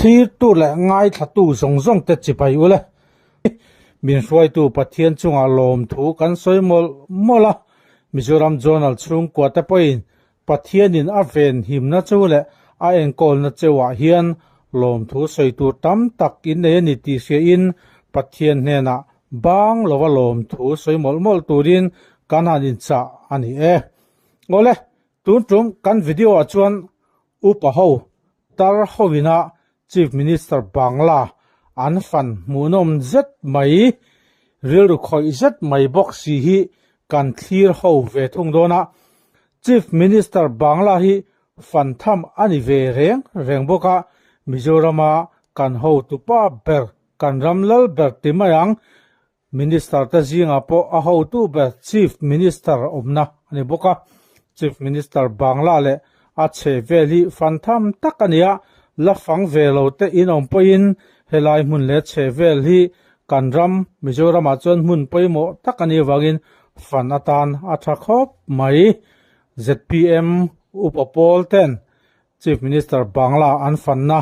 Thlirtu leh ngaithlatu zawng zawng te chibai ule. Min hruaitu Pathian chungah lawmthu kan sawi mawlh mawlh a, Mizoram Journal chhungkua te pawhin Pathianin a venhimna chu leh a enkawlna cheuhah hian lawmthu sawi tur tam tak in nei a ni tih hriain Pathian hnenah bang lova lawmthu sawi mawlh mawlh turin kan han inchah a ni e. Awle, tun tum kan video ah chuan Upa ho tar hoina Chief Minister Bangla an fan hmuhnawm zet mai, rilru khawih zet mai bawk si hi kan thlir ho ve thung dawn a. Chief Minister Bangla hi fan tham a ni ve reng reng bawk a, Mizorama kan hotupa ber, kan ram lal ber ti mai ang, Minister te zingah pawh a hotu ber Chief Minister awmna a ni bawk a, Chief Minister Bangla leh a chhe vel hi fan tham tak a ni a, la fang ve lo te in awm pawhin helai hmun leh chhe vel hi kan ram Mizoramah chuan hmun pawimawh tak a nih avangin fan atan a tha khawp mai. Zpm upa pawl ten Chief Minister Bangla an fanna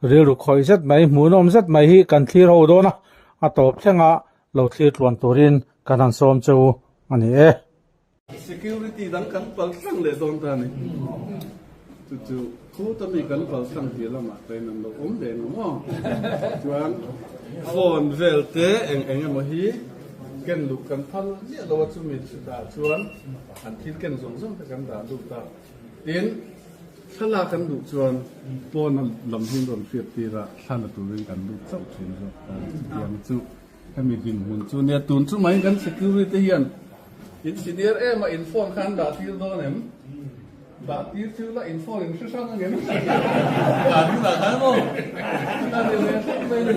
rilru khawih zet mai, hmuhnawm zet mai hi kan thlir ho dawn a, a tawp thlenga lo thlir tluan turin kan han sawm che u a ni e. Security dang kan pal tlang leh dawn ta a ni. Chu chu khuta mi kan pal tlang tih lamah train an lo awm leh ang maw? Chuan phone vel te eng eng emaw hi ken luh kan phal miah lo a, chumi chutah chuan an thil ken zawng zawng te kan dah lut a. Tin, thlalak kan duh chuan pawna lam hi an rawn hriat tir a, thla la turin kan lut chauh thin zawk ta. Chutiang chu hemi dinhmun chu nia, tun chu mai kan security hian in senior em a, in phone kha an dah tir dawn em? Dah tir chu la in phone in hre hrang ang em? Dah tir lah khan maw? A ni ve hrep mai ni.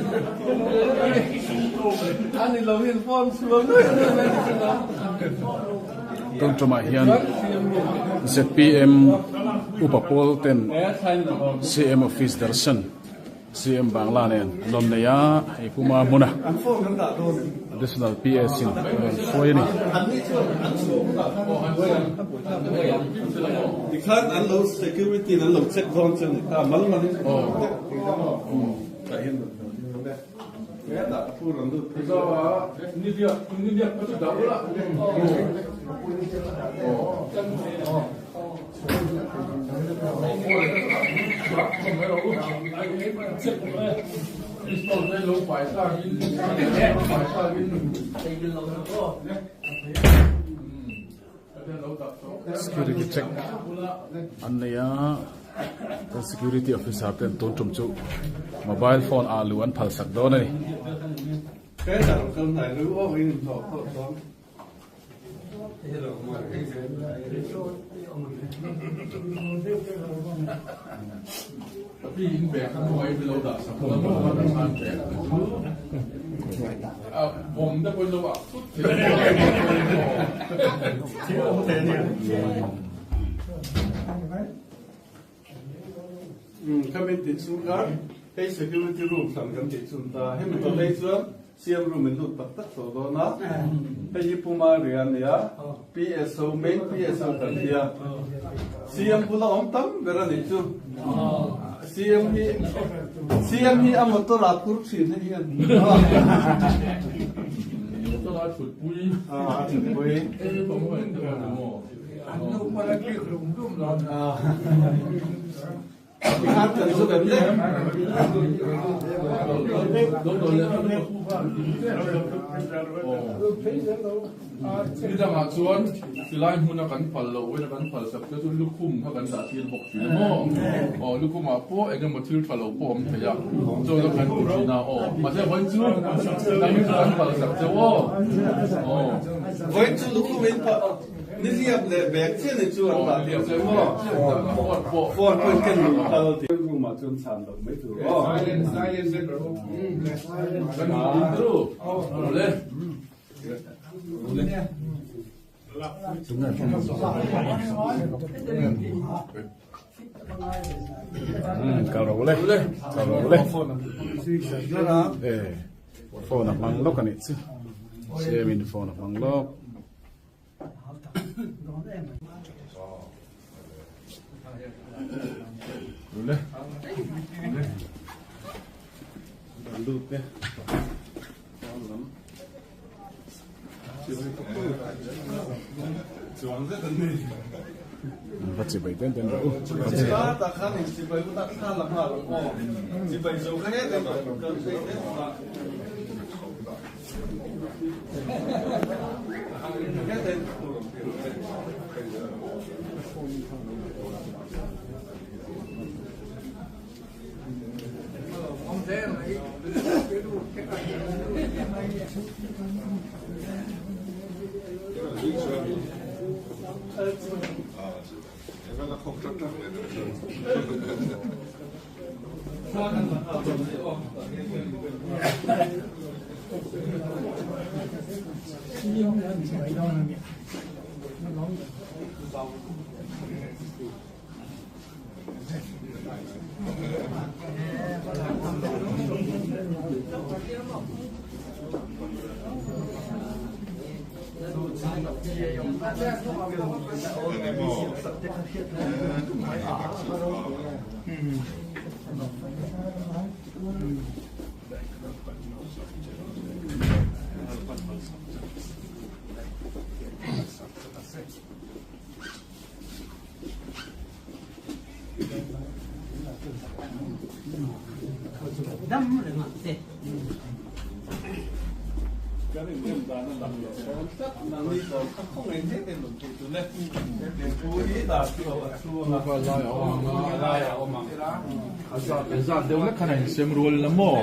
A ni lo in phone sual mai mai ni chu lo. Tun tumah hian zpm upa pawl ten cm office darshan cm bangla nen an awm nei a hei puma hmuna additional ps in a rawn hruai a ni. Security check an nei a chuan security officer ten tun tum chu mobile phone ah luh an phal sak dawn a ni. Khami tih chu kha hei security room hran kan tih chun ta hemi tawh phei chuan CM room in lut tak tak tawh dawn a hei hi Puma ria a nia PSO main PSO kan tia CM bula awm tam ber a nih chu CM hi CM hi a motor ah phur thin hei hian motor ah thutpui a thutpui Nidangah chuan tilai hmuna kan phal loh ena kan phal sak te chu lukhum kha kan dah tir bawk thin a maw? Aw lukhumah pawh eng emaw thil tha lo pawh a awm thei a, chaw la kan ti thin a aw. Mahse vawiin chu nangin chu kan phal sak cheu aw. Aw. Vawiin chu lukhum in phal. Nihliap leh bag chiah ni chu an dah tir che maw? Phone pawh in ken luh phal tih. Room ah chuan chhan loh mai tur aw. Kal ro le kal ro le phone a hmang lawk a nih chu CM in phone a hmang lawk. lut e pawn lam chibai ka pu chuang zet an ni. Va chibai den den rawh u. Tah khan in chibai u tak thla la nghal ang aw. Chibai zo kha het em kan phei det a. Zat deuh hlek khan a insem rual la maw?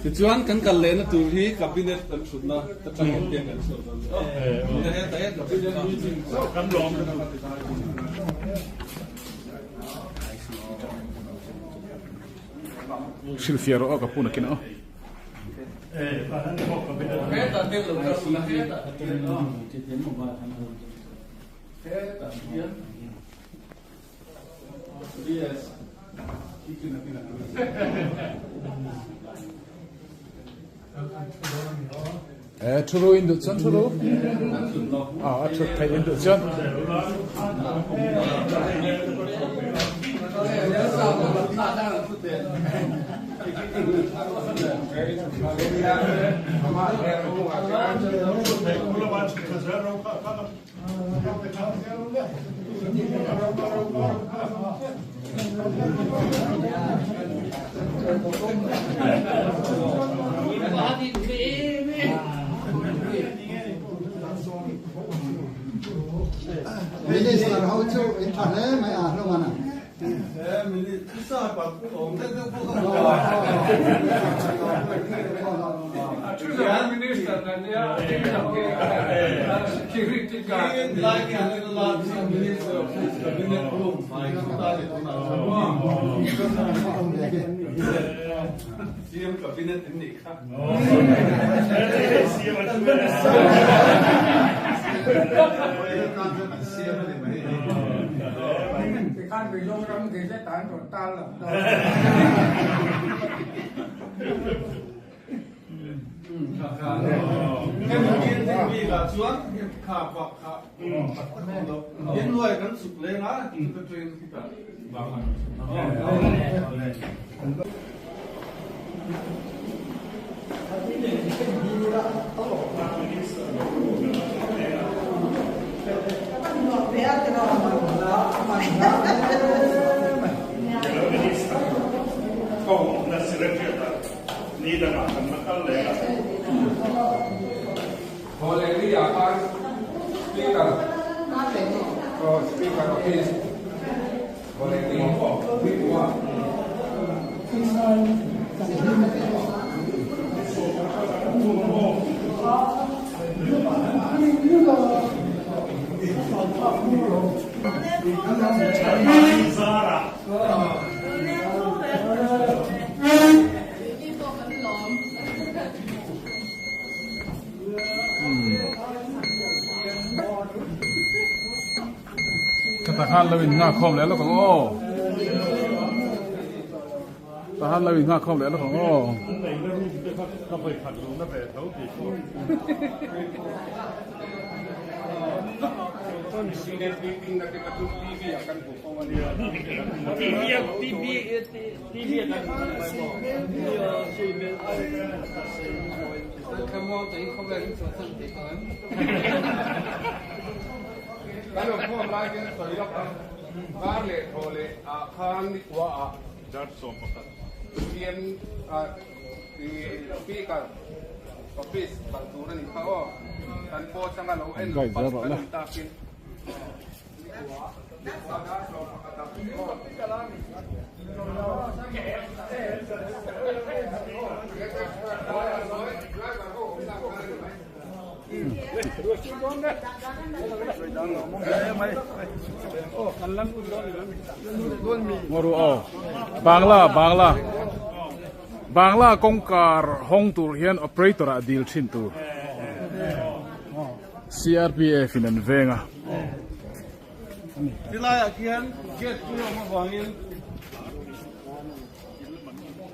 Tichuan kan kal lehna tur hi cabinet kan thutna atangin tiang kan chhuak dawn a ni. Cabinet meeting kan lawm. Hrilhfiah rawh aw ka pu nakin aw. Eh, thu ru in duh chuan thu ru. Ah, a thut theih in duh chuan. Minister ho chu in tha hle mai a hlawm a. Thawhlehli ah khan Speaker aw Speaker office Thawhlehli Nikua. Ka tahan lo in nghak khawm leh lawk ang aw. Tahan lo in nghak khawm leh lawk ang aw. Kan awm khawm lai hian sawi lawk a, kar leh thaw leh ah khan nikua ah CM Speaker office kal tur a ni kha aw, kan pawh changa lo en palh kan awm takin. Ngaw aw Bangla Bangla Bangla kawngkar hawng tur hian operator ah dil thin tur. CRPF in an veng a. Tilaiah khian gate pui a awm avangin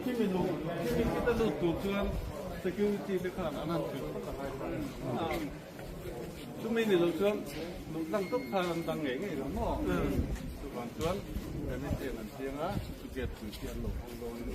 khimi luh khimi khita lut tur chuan security te khan an han thil phawt a ngai ta a. Chumi ni lo chuan luh tlang tawp khan an dang ngei ngei lo maw? Chuvang chuan committee an chiang a, chu gate pui khi an lo hawng dawn a ni.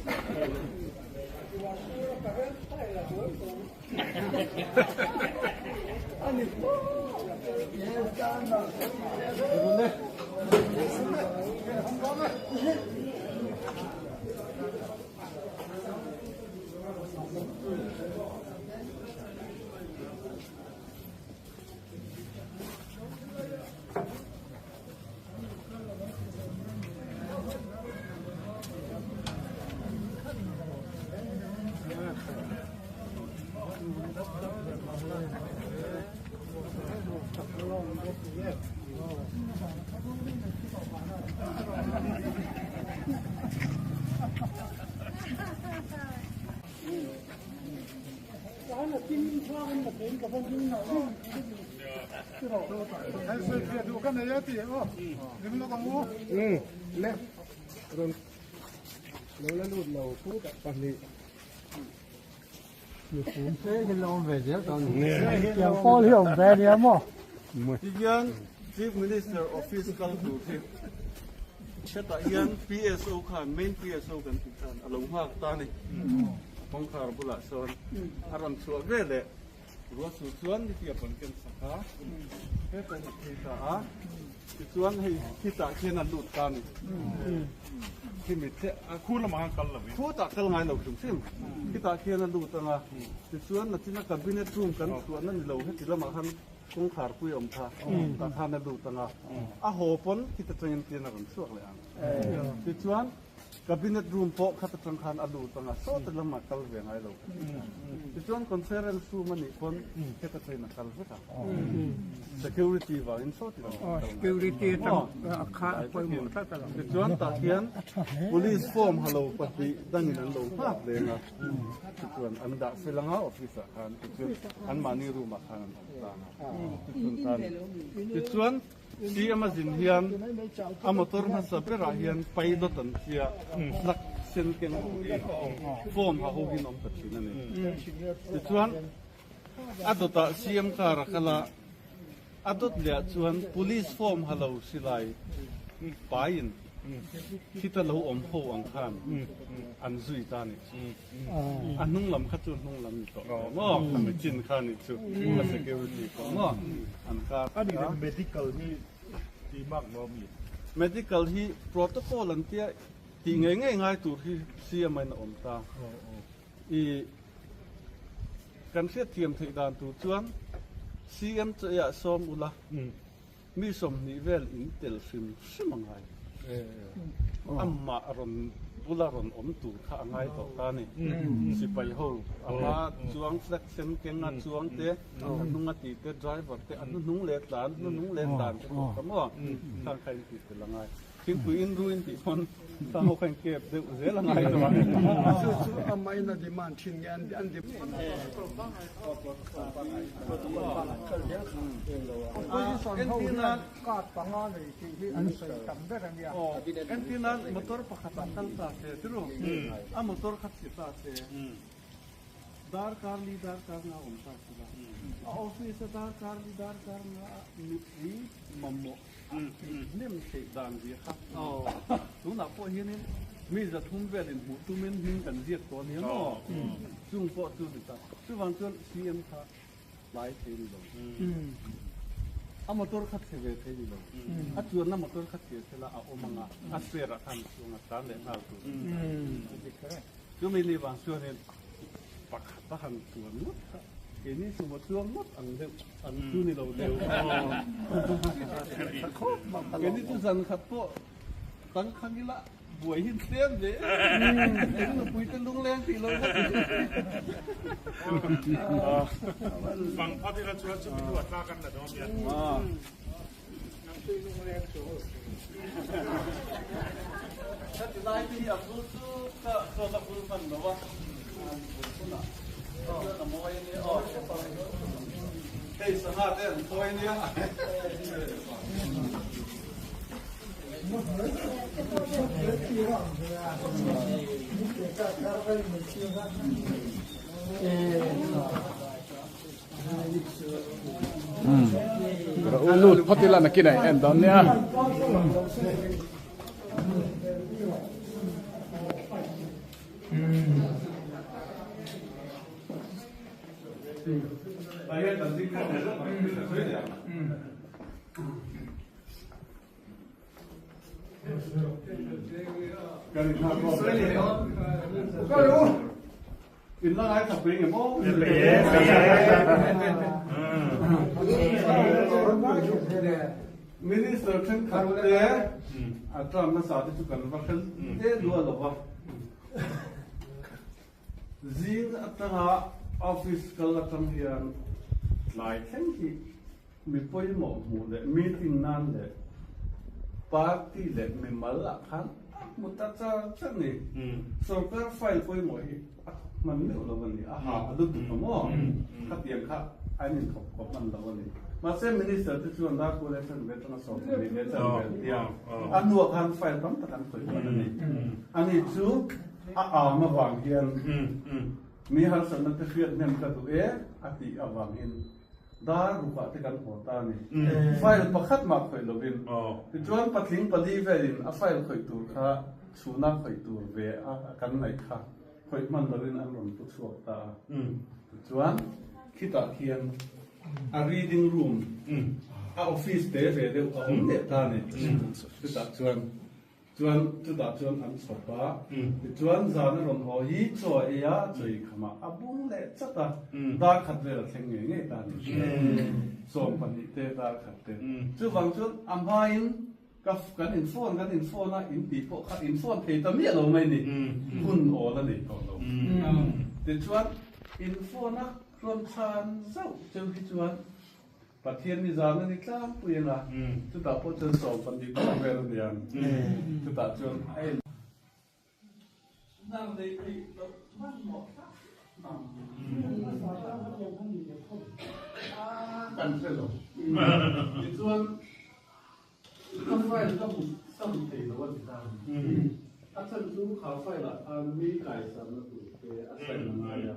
Tihian Chief Minister Office kal tur hi hetah hian PSO khan main PSO kan tih khan a lo nghak ta a ni. Kawngkhar bulah sawn a rawn chhuah ve leh Ruahsur chuan nihliap an ken sak a, hetah hi a phei ta a, tichuan hei khitah khian a lut ta a ni. Khimi te a Khu lamah khan kal lo in. Khutah kal ngai lo hrim hrim. Khitah khian a lut ang a, tichuan nachina cabinet room kan chhuahna ni lo heti lamah khan kawngkhar pui a awm kha, tah khan a lut ang a, a haw pawn khita tangin tian a rawn chhuak leh ang. Tichuan. Cabinet room pawh khat atang khan a lut anga sawta lamah kal ve ngai lo. Tichuan conference room a nih pawn heta train a kal vek a. Security vangin sawti lamah kal ngai lo. Security atang a kha a pawimawh tlat a lo. Tichuan tah hian police form ha lo pahnih dangin an lo nghak leng a. Tichuan an dah fel anga office ah khan tichuan anmahni room ah khan an awm tlang a. Tichuan tan tichuan CM a zin hian a motor hmasa berah hian pilot an tia flag sen keng ho hi form ha ho hian awm ta thin a ni. Tichuan a dawtah CM car a kal a, a dawt lehah chuan police form ha lo silai paiin khita lo awm ho ang khan an zui ta a ni. A hnung lam kha chu hnung lam ni tawh lo maw? A machine kha nih chu a security pawh maw an kar A nih leh medical hi tih mak lo ami? Medical hi protocol an tia tih ngei ngei ngai tur hi CM a in a awm ta. I kan hriatthiam theih dan tur chuan. CM chu eiah sawm ula, mi 20 vel in tel hrim hrim a ngai. Amah rawn bula rawn awm tur kha a ngai tawh ta a ni. Sipai ho a hma chuang flag sen keng a chuang te, a hnung a tih te, driver te, a hnuhnung leh tlan, hnuhnung leh tlan te pawh kha maw khang kha in tih tel a ngai. Thingpui in ru in tih pawn khang ho kha in kep deuh zel a ngai tawh a. Chu chu amah in a demand thin nge an demand. Opposition ho hian card panga nei tih hi an sawi tam ber a nia. Entirnan motor pakhat ah kal ta se tiraw a motor kha chhe ta se darkar li darkar nga awm ta se la a office a darkar li darkar nga ah mipui mamawh hnem theih dan zia kha tunah pawh hianin mi 300 velin hmuh tumin hming kan ziak tawh a nia maw chung pawh chu ni ta chuvang chuan CM kha tlai thei ni lo a motor kha chhe ve thei ni lo a chuanna motor kha chhe thela a awm anga a spare ah khan chhunga tlan leh nghal tur chumi ni vang chuanin pakhat a han chuan ngawt kha keini sumo chuang ngawt ang deuh ang chu ni lo deuh keini chu zan khat pawh tangkhang ila buai hi tlem ve eng nupui te lungleng tih lo kha Fang phat ila chuan chumi hnuah tlak an la dawn nia. Heti lai te hi a bul chu ka chuan a bul hman lo a, an bul hunah chuan a mawi a nia aw. Hei sangha te an khawi a nia. U lut phawt ila nakin a en dawn nia. In la ngai thap ring em aw? Minister thenkhat te a term hmasa te chu kan va hrel te duah lo va. Zing atanga office kal atang hian tlai thleng hi mi pawimawh hmuh leh meeting nan leh party leh mimal ah khan a hmu ta char char ni. Sorkar file pawimawh hi a thawk hman meuh lo a ni, a ha a lutuk a maw? Khatiang kha an inthawk khawp hman lo a ni. Mahse Minister te chuan Darpur leh Chanve atanga 12 leh chanve an ti a, a hnuah khan file tam tak an khawih hman a ni. Ani chu a am avang hian mi harsatna te hriat hnem ka duh e a tih avangin Dar rukah te kan haw ta a ni. File pakhat mah khawih lovin. Tichuan patling pali velin a file khawih tur kha chhuna khawih tur ve a kan ngaih kha khawih hman lovin an rawn pu chhuak ta a. Tichuan khitah khian a reading room, a office te ve deuh a awm leh ta a ni. Chutah chuan Chuan chutah chuan an chhawp a, tichuan zan a rawn haw hi chaw a ei a, chaw ei khamah a bung leh chat a, dar khat vel a thleng ngei ngei ta a ni. 12 te dar khat te. Chuvang chuan a hmain ka kan in phone kan in phone a, in tih pawh kha in phone thei ta miah lo mai ni, hun awl a nei tawh lo. Tichuan in phone a rawn chhan zauh cheu hi chuan Pathian ni zan a ni tlangpui ang a, chutah pawh chuan 12 pawh vel a ni ang, chutah chuan a en. Hnar nei theih loh hmanhmawh thlak ang. Kan hre lo. Tichuan ka file ka hmu sam thei lo a ti ta a ni. A chhan chu kha file ah khan mi kaisarna tur te a sign a ngai a,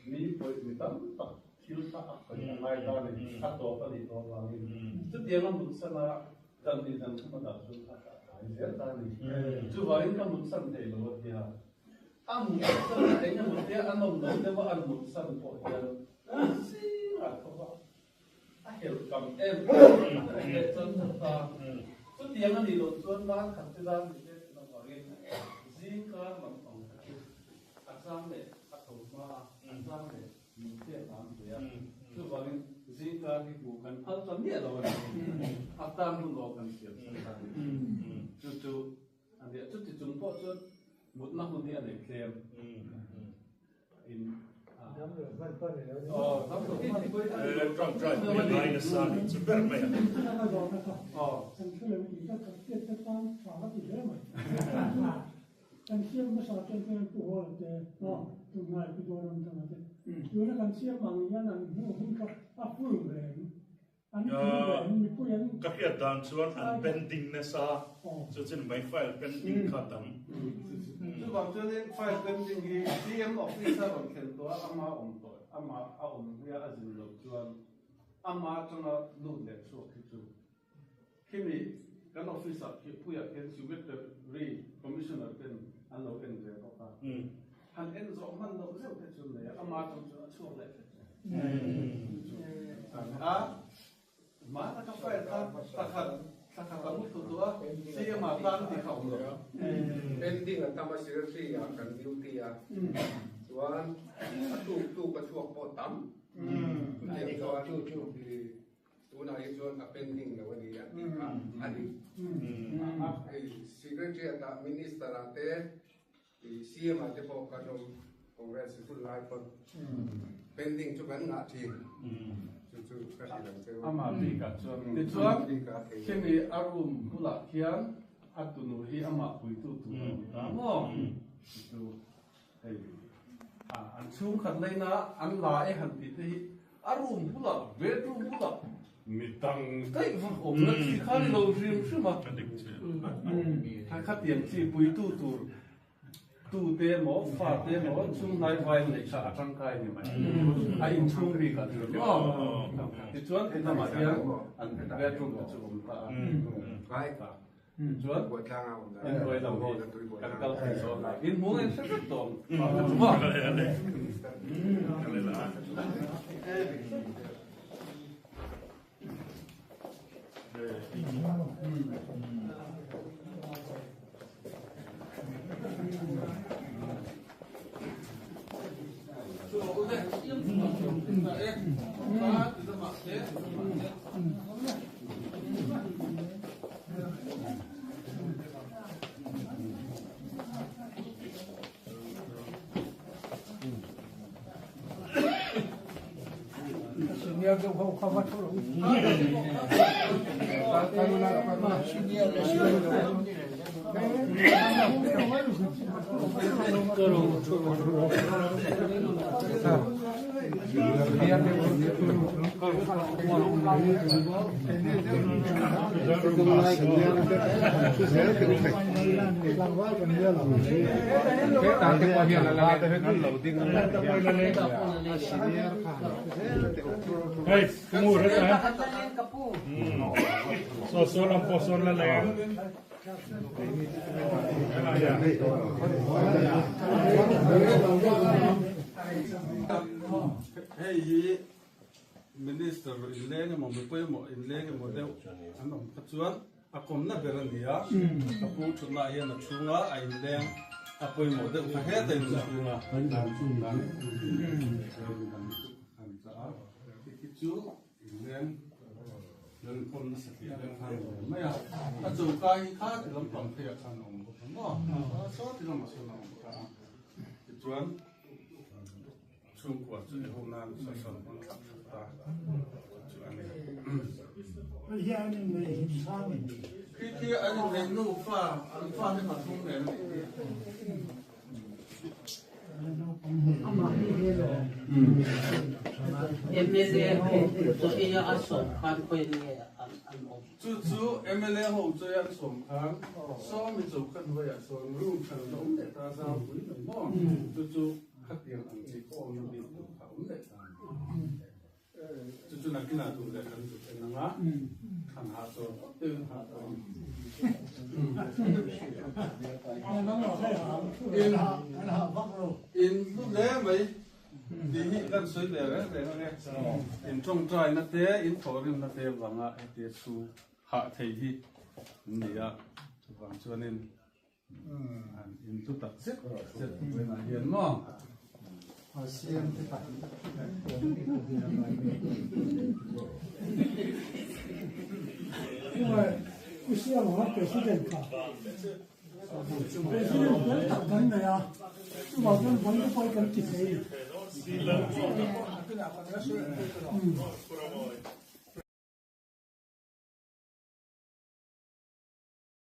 mi pawih mi tam tak Thil kha a khawih a ngai ta a ni, a tawp a nih tawh avangin chutianga mutsan a kan nih dan kha hmatah chuan kha a tlai zel ta a ni. Chuvangin ka mutsan thei lo a tia, a mutsan eng emaw tia a nawm lo deuh a an mutsan pawh hian zingah tho va a helh kam em em a leh chuan tho ta. Chutiang a nih loh chuan dar khat te dar ni te thin avangin zingkar lampang kha chu a chang leh a tho hma a, a chang leh Min hriat ang ve a, chuvangin Zingkar hi hmuh kan phal ta miah lo a ni. A tan hun aw kan siam sak ta a ni. Chu chu a nia. Chuti chung pawh chuan mutna hun hi a nei tlem. In aw dam lo hman pawh a ni lo. Tawngtai pui ngai nasa ni chu ber mai a. Aw. Kan thu lo tih ka hriat te tan tha ka ti hle mai. Kan siam hmasa te chuan Pu Hawla te, tunlai Pu Zoram Thanga te, tuna kan siam ang hian an hmuh hun kha a full reng, an full reng, mipui an. Ka hriat dan chuan an pending nasa, chu chin mai file pending kha tam. Chuvang chuanin file pending hi CM office a rawn thlen tawh a, ama awm tawh, ama a awm hnuia a zin loh chuan ama atanga lut leh chhuak hi chu Khimi kan office ah khi puiah khian Secretary Commissioner ten an lo en ve bawk a, han en zawh hman loh zeuh te chu nei a, ama tang chuan a chhuak leh hret chu a, hmana ka file kha thlakhat thlakhat a mutlu tawh a, CM ah tan tih kha awm lo. Pending a tam a Secretary ah kan duty a, chuan a tuk tuk a chhuak pawh tam, chutiang chuan Tunah hi chuan a pending lo a ni a tih kha a ni. Hei Secretary ah Minister ah te CM ah te pawh kan awm Congress hun lai pawn pending chu kan ngah thin. Chu chu ka hrilh ang cheu. Amah bikah chuan tichuan khimi a room bulah khian a tunu hi amah puitu tur a awm ta maw? Chu hei an chhungkhat laina an la e han tih te hi a room bulah bedroom bulah mi dang daih vak awmna chi kha ni lo hrim hrim a kha khatiang chi puitu tur tu te emaw fa te emaw chhung hnai vai neih kha a tangkai ni mai a inchhung bik ah chuan maw tichuan helamah hian an bedroom te chu awm ta a. Chuan in hruai lo hi kan kal thei zawk a, in hmuh in hre vek tawh ang maw? Senior deuh ho kha va thu lo. Senior leh senior lo. Hei hi Minister inleng emaw mi pawimawh inleng emaw deuh an awm kha chuan a kawmna ber a ni a, ka pu thutna ah hian a chhunga a inleng a pawimawh deuh kha heta in a chhunga a khi chu Inleng lalkawm nasa tih deuh khan a awm mai a, a choka hi kha ti lampang pheiah khan a awm bawk a maw, saw ti lamah sawn a awm ta a, tichuan chhungkua chu i ho nan saw sawn an thlak thlak ta chu a ni. Khi khi an inneih nufa an fa te pathum nen a nih hi. Chu chu mla ho chu an sawm khan sawmi cho kha hnuaiah sawn room hran a awm leh ta zau pui mai maw chu chu khatiang ang chi pawh awm bik tur kha awm leh ta. Chu chu nakinah duh leh kan zuk en ang a, thlan hah chawl phawt deuhin hah tawh ang. In hlu hle mai tih hi kan sawi ve reng reng ang e. In tawngtaina te, in thawhrimna te vanga hetia chhu hah thei hi an ni a, chuvang chuanin in hlu tak zet zet buainah hian maw. President kha President fel tak kan nei a, chuvang chuan vawi te pawh hi kan ti thei.